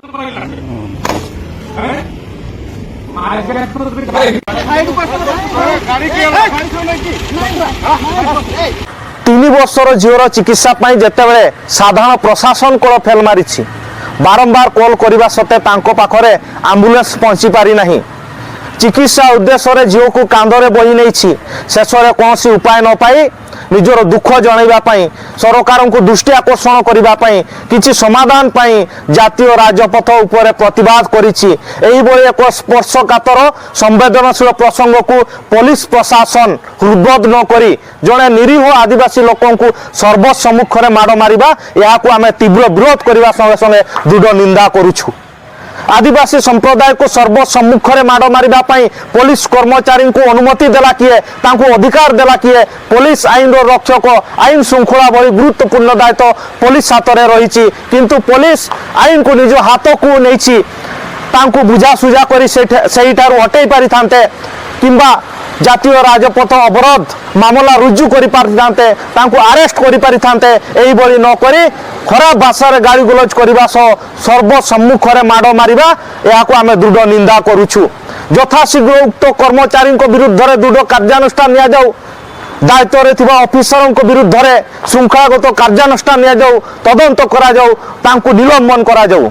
3 ବର୍ଷର ଝିଅର ଚିକିତ୍ସା ପାଇଁ ଯେତେବେଳେ ସାଧାରଣ ପ୍ରଶାସନ କଳ ଫେଲ ମାରିଛି, ବାରମ୍ବାର କଲ୍ କରିବା ସତ୍ତ୍ୱେ ତାଙ୍କ ପାଖରେ ଆମ୍ବୁଲାନ୍ସ ପହଞ୍ଚି ପାରିନାହିଁ, ଚିକିତ୍ସା ଉଦ୍ଦେଶ୍ୟରେ ଝିଅକୁ କାନ୍ଧରେ ବୋହି ନେଇଛି, ଶେଷରେ କୌଣସି ଉପାୟ ନ ପାଇ ନିଜର ଦୁଃଖ ଜଣାଇବା ପାଇଁ, ସରକାରଙ୍କୁ ଦୃଷ୍ଟି ଆକର୍ଷଣ କରିବା ପାଇଁ, କିଛି ସମାଧାନ ପାଇଁ ଜାତୀୟ ରାଜପଥ ଉପରେ ପ୍ରତିବାଦ କରିଛି। ଏହିଭଳି ଏକ ସ୍ପର୍ଶକାତର ସମ୍ବେଦନଶୀଳ ପ୍ରସଙ୍ଗକୁ ପୋଲିସ ପ୍ରଶାସନ ହୃଦବୋଧ ନ କରି ଜଣେ ନିରୀହ ଆଦିବାସୀ ଲୋକଙ୍କୁ ସର୍ବସମ୍ମୁଖରେ ମାଡ଼ ମାରିବା, ଏହାକୁ ଆମେ ତୀବ୍ର ବିରୋଧ କରିବା ସଙ୍ଗେ ସଙ୍ଗେ ଦୃଢ଼ ନିନ୍ଦା କରୁଛୁ। ଆଦିବାସୀ ସମ୍ପ୍ରଦାୟକୁ ସର୍ବସମ୍ମୁଖରେ ମାଡ଼ ମାରିବା ପାଇଁ ପୋଲିସ କର୍ମଚାରୀଙ୍କୁ ଅନୁମତି ଦେଲା କିଏ? ତାଙ୍କୁ ଅଧିକାର ଦେଲା କିଏ? ପୋଲିସ ଆଇନର ରକ୍ଷକ। ଆଇନ ଶୃଙ୍ଖଳା ଭଳି ଗୁରୁତ୍ୱପୂର୍ଣ୍ଣ ଦାୟିତ୍ୱ ପୋଲିସ ହାତରେ ରହିଛି, କିନ୍ତୁ ପୋଲିସ ଆଇନକୁ ନିଜ ହାତକୁ ନେଇଛି। ତାଙ୍କୁ ବୁଝାସୁଝା କରି ସେଇଠାରୁ ହଟେଇ ପାରିଥାନ୍ତେ କିମ୍ବା ଜାତୀୟ ରାଜପଥ ଅବରୋଧ ମାମଲା ରୁଜୁ କରିପାରିଥାନ୍ତେ, ତାଙ୍କୁ ଆରେଷ୍ଟ କରିପାରିଥାନ୍ତେ। ଏଇଭଳି ନ କରି ଖରାପ ଭାଷାରେ ଗାଳି ଗୁଲଜ କରିବା ସହ ସର୍ବସମ୍ମୁଖରେ ମାଡ଼ ମାରିବା, ଏହାକୁ ଆମେ ଦୃଢ଼ ନିନ୍ଦା କରୁଛୁ। ଯଥାଶୀଘ୍ର ଉକ୍ତ କର୍ମଚାରୀଙ୍କ ବିରୁଦ୍ଧରେ ଦୃଢ଼ କାର୍ଯ୍ୟାନୁଷ୍ଠାନ ନିଆଯାଉ। ଦାୟିତ୍ୱରେ ଥିବା ଅଫିସରଙ୍କ ବିରୁଦ୍ଧରେ ଶୃଙ୍ଖଳାଗତ କାର୍ଯ୍ୟାନୁଷ୍ଠାନ ନିଆଯାଉ, ତଦନ୍ତ କରାଯାଉ, ତାଙ୍କୁ ନିଲମ୍ବନ କରାଯାଉ।